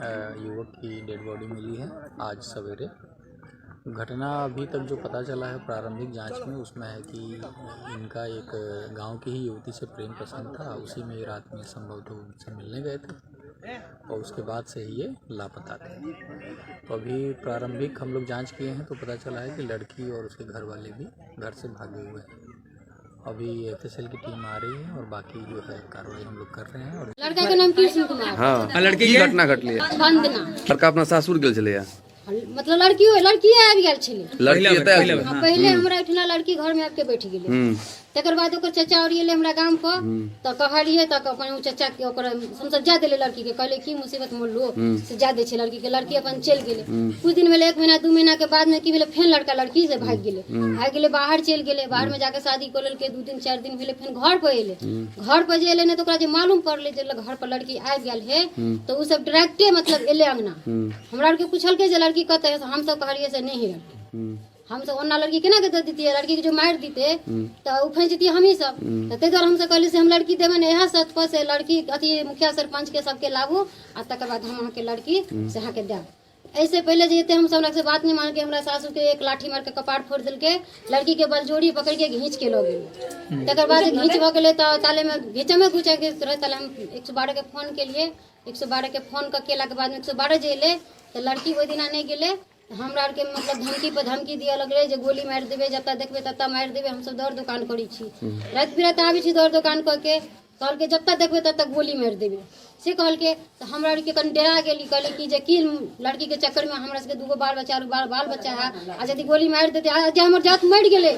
युवक की dead body मिली है आज सवेरे। घटना अभी तक जो पता चला है प्रारंभिक जांच में, उसमें है कि इनका एक गांव की ही युवती से प्रेम प्रसंग था। उसी में ये रात में संभवतः उनसे मिलने गए थे और उसके बाद से ही ये लापता थे। तो अभी प्रारंभिक हम लोग जांच किए हैं तो पता चला है कि लड़की और उसके घर वाले भी घर से भागे हुए हैं। अभी एफएसएल की टीम आ रही है और बाकी जो है कार्रवाई हम लोग कर रहे हैं और लड़का के नाम कृष्ण कुमार। हाँ, लड़की की के? घटना घटलै? वंदना। लड़का अपना सासुर गेल छलैया? मतलब लड़की लड़की आबि गेल छलै। लड़की पहिला एतऽ आयल बेर, छलै? आ पहिले हमरा ओहिठिना लड़की घर में आबि के बैठ गेलै। तकर बाद ओकर चाचा और एलै हमरा गाम पर तऽ कहलियै तऽ अपन ओ चाचा के ओकर हमसब जा देलियै लड़की के। कहलियै की मुसीबत मोल से जा दै छै लड़की के। लड़की अपन चलि गेलै। कुछ दिन भेलै, 1 महीना 2 महीना के बाद में की भेलै, फेर लड़का लड़की से भागि गेलै, भागि गेलै, बाहर चलि गेलै। बाहर में जाके शादी कऽ लेलकै। 2 दिन 4 दिन भेलै, फेर घर पर एलै। घर पर जे एलै ने तऽ ओकरा जे मालूम पड़लै जे घर पर लड़की आबि गेल है, तऽ ओ सब डायरेक्टे मतलब एलै अंगना। हमरा आरके पुछलकै जे लड़की कतऽ है। हमसब कहलियै से नहीं है लड़की। हमसब ओना लड़की केना के दऽ दितियै? लड़की के जो मारि दिते तऽ ओ फँसि जतियै हमही सब। तऽ ताहि दुआरे हमसब कहलियै से हम लड़की देबै ने। इएह शर्त पर से लड़की अथी मुखिया सरपंच के सबके लाबू आ तकर बाद हम अहाँके लड़की से अहाँके देब। एहिसे पहिले जे एते हमसब से बात नहि मानके हमरा सासु के एक लाठी मारि के कपार फोड़ि देलकै। लड़की के बलजोरी पकड़ि के घींच के लऽ गेलै। तकर बाद घींच भऽ गेलै तऽ ताले मे घींचमे घुचे के रहै। ताले हम 112 के फोन केलियै। 112 के फोन कऽ केलाके बादमे 112 जे एलै तऽ लड़की ओहि दिना नहि गेलै। हमरा आरके मतलब धमकी पर धमकी दिअ लगलै जे गोली मारि देबै, जतऽ देखबै ततऽ मारि देबै। हमसब दौड़ दोकान करै छी, राति बिराति आबै छी दौड़ दोकान कऽ के। कहलकै जतऽ देखबै ततऽ गोली मारि देबै से कहलकै। तऽ हमरा आरके कनि डरा गेली। कहली कि जे की लड़कीके चक्करमे हमरा सबके दूगो बाल बच्चा, बाल बाल बच्चा है आ यदि गोली मारि देतै आ जे हमर जात मरि गेलै,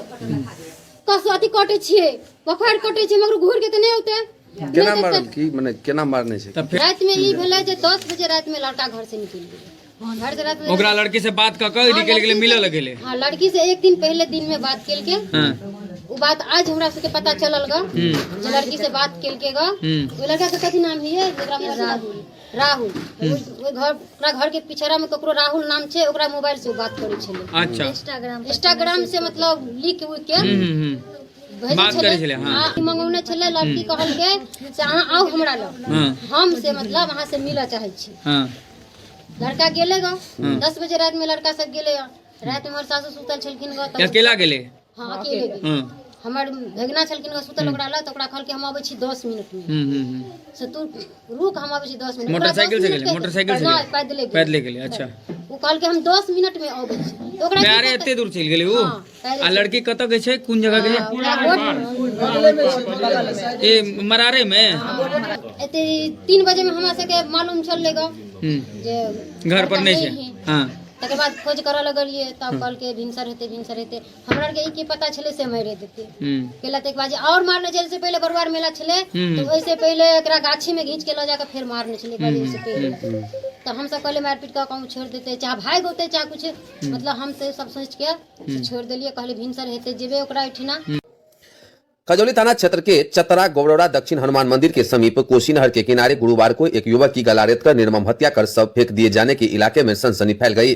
कस अथी कटै छियै, बोखार कटै छियै, मगर घूर के तऽ नहि औतै। केना मारल की मने केना मारने छै? तऽ फेर रातिमे ई भेलै जे 10 बजे रातिमे लड़का घर से निकलि गेलै, घर से रातिमे। ओकरा लड़की से बात कऽ कऽ निकलि गेलै, मिलऽ लगेलै? हाँ, लड़की से एक दिन पहले दिन में बात केलके। वो बात आज हमरा सबके पता चलल ग जे लड़की से बात केलके ग। ओहि लड़का के कथी नाम है जेकरा? राहुल, राहुल। ओहि घर, ओकरा घर के पिछड़ा में ककरो राहुल नाम छै, ओकरा मोबाइल से ओ बात करै छलै। इंस्टाग्राम से मतलब लिख उख के भेजै। बात करै छलै, हाँ। हाँ, मंगौने छलै। लड़की कहलकै से अहाँ आउ हमरा लग, हम से मतलब अहाँ से मिलऽ चाहै छी। लड़का गेलै ग। 10 बजे राति में लड़का सब गेलै। राति में हमर सासु सुतल छलखिन ग तऽ अकेला गेलै? हाँ, अकेले गेलै। हमर भगिना छलखिन ग सुतल ओकरा लग, तऽ ओकरा कहलकै हम अबै छी 10 मिनट में। हम्म हम्म हम्म से तू रुक, हम अबै छी 10 मिनट। मोटरसाइकिल से गेलै? मोटरसाइकिल से नहि, गेलै? पैदले गेलै। पैदले गेलै, अच्छा। ओ कहलकै हम 10 मिनट में अबै छी, तऽ ओकरा की पैरे पता- एते दूर चलि गेलै ओ? हाँ, पैरे। आ लड़की कतऽ के छै, कोन जगह के? हाँ, ओकरा ए मरारे में? एते 3 बजे में हमरा सबके मालूम चललै ग जे घर पर नहि छै। है। तकर बाद खोज करऽ लगलियै तब कहलकै भिनसर हेतै, भिनसर हेतै। हमरा आरके ई की पता छलै से मारि देतै। केला तऽ एक बार जे आओर मारने छलै से पहिले बरुआर मेला छलै, तऽ ओहिसे पहिले एकरा गाछी में घींच के लऽ जाके फेर मारने छलै एक बार ओहिसे पहिले। तऽ हमसब कहलियै मारि पीट कऽ कहूँ छोड़ि देतै, चाहे भागि औतै, चाहे कुछ। मतलब हम से सब सोचि के से छोड़ि देलियै। कहलियै भिनसर हेतै, जेबै ओकरा ओहिठिना। खजौली थाना क्षेत्र के चतरा गोबरौड़ा दक्षिण हनुमान मंदिर के समीप कोसी नहर के किनारे गुरुवार को एक युवक की गला रेत कर निर्मम हत्या कर शव फेंक दिए जाने के इलाके में सनसनी फैल गई।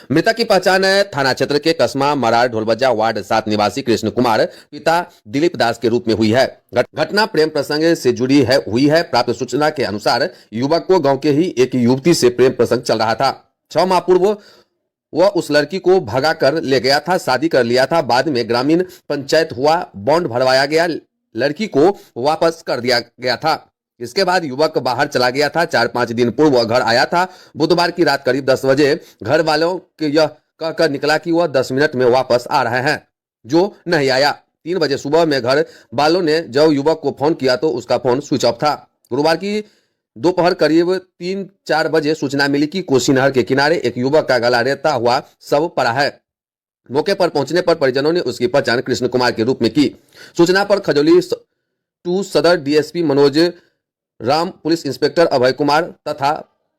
मृतक की पहचान थाना क्षेत्र के कस्मा मरार ढोलबज्जा वार्ड 7 निवासी कृष्ण कुमार पिता दिलीप दास के रूप में हुई है। घटना प्रेम प्रसंग से जुड़ी है हुई है। प्राप्त सूचना के अनुसार युवक को गांव के ही एक युवती से प्रेम प्रसंग चल रहा था। 6 माह पूर्व वह उस लड़की को भगा कर ले गया था, शादी कर लिया था। बाद में ग्रामीण पंचायत हुआ, बॉन्ड भरवाया गया, लड़की को वापस कर दिया गया था। इसके बाद युवक बाहर चला गया था। 4-5 दिन पूर्व वह घर आया था। बुधवार की रात करीब 10 बजे घर वालों के यह कहकर निकला कि वह 10 मिनट में वापस आ रहे हैं, जो नहीं आया। 3 बजे सुबह में घर वालों ने जब युवक को फोन किया तो उसका फोन स्विच ऑफ था। गुरुवार की दोपहर करीब 3-4 बजे सूचना मिली कि कोसी नहर के किनारे एक युवक का गला रेता हुआ शव पड़ा है। मौके पर पहुंचने पर परिजनों ने उसकी पहचान कृष्ण कुमार के रूप में की। सूचना पर खजौली टू सदर DSP Manoj Ram, police inspector Abhay Kumar तथा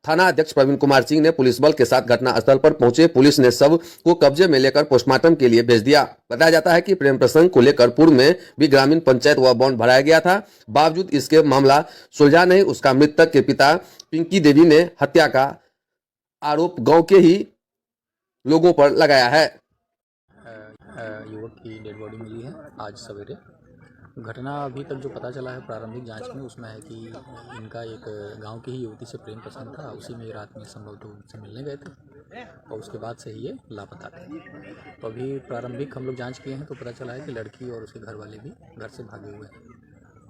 थाना अध्यक्ष प्रवीण कुमार सिंह ने पुलिस बल के साथ घटना स्थल पर पहुंचे। पुलिस ने शव को कब्जे में लेकर पोस्टमार्टम के लिए भेज दिया। बताया जाता है कि प्रेम प्रसंग को लेकर पूर्व में भी ग्रामीण पंचायत व बॉन्ड भराया गया था। बावजूद इसके मामला सुलझा नहीं। उसका मृतक के पिता पिंकी देवी ने हत्या का आरोप गांव के ही लोगों पर लगाया है। युवक की डेड बॉडी मिली है आज सवेरे। घटना अभी तक जो पता चला है प्रारंभिक जांच में, उसमें है कि इनका एक गांव की ही युवती से प्रेम प्रसंग था। उसी में रात में संभवतः उनसे मिलने गए थे और उसके बाद से ही ये लापता थे। तो अभी प्रारंभिक हम लोग जांच किए हैं तो पता चला है कि लड़की और उसके घर वाले भी घर से भागे हुए हैं।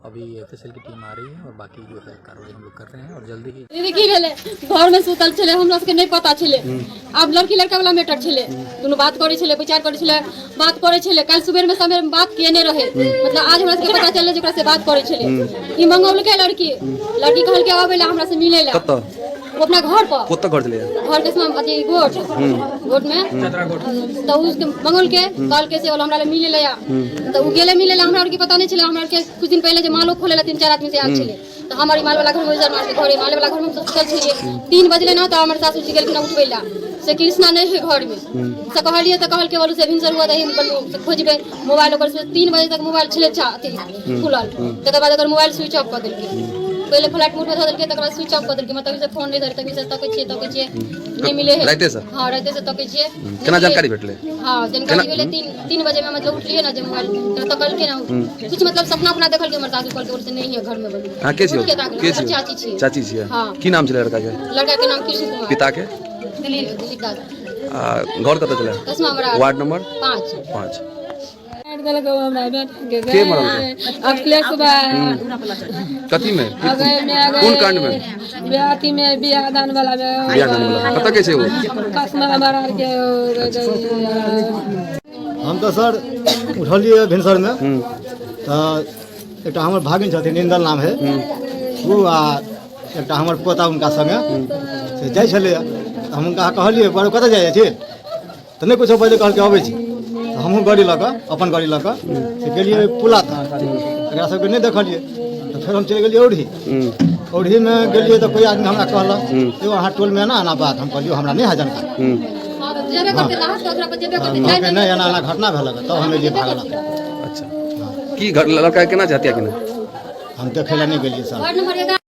अभी एफएसएल की टीम आ रही है और बाकी जो है कार्रवाई हम लोग कर रहे हैं और जल्दी ही दीदी की भेलै, घर में सुतल छलै, हमरा सबके नहि पता छलै। आब लड़की लड़का वाला मैटर छलै, दुनू बात करै छलै, विचार करै छलै, बात करै छलै। काल्हि सुबेर में समय में बात केने रहे, मतलब आज हमरा सबके पता चललै जे ओकरा से बात करै छलै। ई मंगौलकै लड़की, लड़की कहलकै आबै ला हमरा से मिलै ला। कतऽ? ओ अपना घर पर। कतऽ घर छलैया? घर के सम अथी गोठ गोठ में। तऽ उसके मंगौलकै, कहलकै से हमरा लए मिलै ला, तऽ ओ गेलै मिलै ला। हमरा आरके पता नहि छलै। हमरा आरके कुछ दिन पहिले जे मालो खोले ला 3-4 आदमी से आयल छलै, तऽ हमर ई माल वाला घर में, उज्जर माल के घरे माल वाला घर में हम सब सुतल छलियै। 3 बजले ना, तऽ हमर सासू जी गेलखिन उठबै ला से कृष्णा नहि है घर में। से कहलियै तऽ कहलकै बोलू से भिनसर हुआ दही से खोजबै मोबाइल ओकर। से 3 बजे तक मोबाइल छलै अथी खुलल, तकर बाद ओकर मोबाइल स्विच ऑफ कऽ देलकै। पहिले फ्लाइट मोड में धऽ देलकै, तकर बाद स्विच ऑफ कऽ देलकै। मतलब से फोन नहि धरे, तभी से तकै छियै, तकै छियै, नहि मिले है। राइते से? हाँ, राइते से तकै छियै। केना जानकारी भेटलै? हाँ, जानकारी भेलै 3 बजे में, मतलब उठलियै ना जे मोबाइल तऽ कहलकै ना कुछ, मतलब सपना अपना देखलकै हमर सासू, कहलकै बोले से नहीं है घर में बोलू। अहाँ के छियै? उठके ताकलकै, के हमर छियै? चाची छियै। चाची छियै? हाँ। की नाम छलै लड़का के? लड़का के नाम कृष्ण कुमार। पिता के? दिलीप, दिलीप दास। आ घर कतऽ छलै? कसमा हमरा। Ward number 5। 5। मारि देलक हमरा बेटा के। के मरलकै? अखिलेश बा। कथी में? अगय में अगय। कोन कांड में? अथी में, बियाह दान वाला में। बियाह दान वाला। कतऽ के छै ओ? कसमा हमरा आरके। हम तऽ सर उठलियै भिनसरमे तऽ एकटा हमर भागिन छथिन, इंदल नाम है ओ, आ एकटा हमर पोता हुनका संगे से जाइ छलैए। तऽ हम हुनका कहलियै, बड़ कतऽ जाइ छी? तऽ नहि कुछो बजलै, कहलकै अबै छी। तऽ हमहूँ गाड़ी लऽ कऽ, अपन गाड़ी लऽ कऽ से गेलियै पुला तक, एकरा सबके नहि देखलियै। तऽ फेर हम चलि गेलियै औढ़ी। औढ़ीमे गेलियै तऽ कोइ आदमी हमरा कहलक, यौ अहाँ टोलमे एना एना बात। हम कहलियै हमरा नहि है जानकारी। हाँ, जेबे करतै लास्ट ओकरा पर जेबे करतै जाय। कहलकै नहि, एना एना घटना भेलक, तब हम एलियै भागल। अच्छा, की घर लड़का के केना छै, हत्या केना? हम देखै लए नहि गेलियै sir. Ward number 11।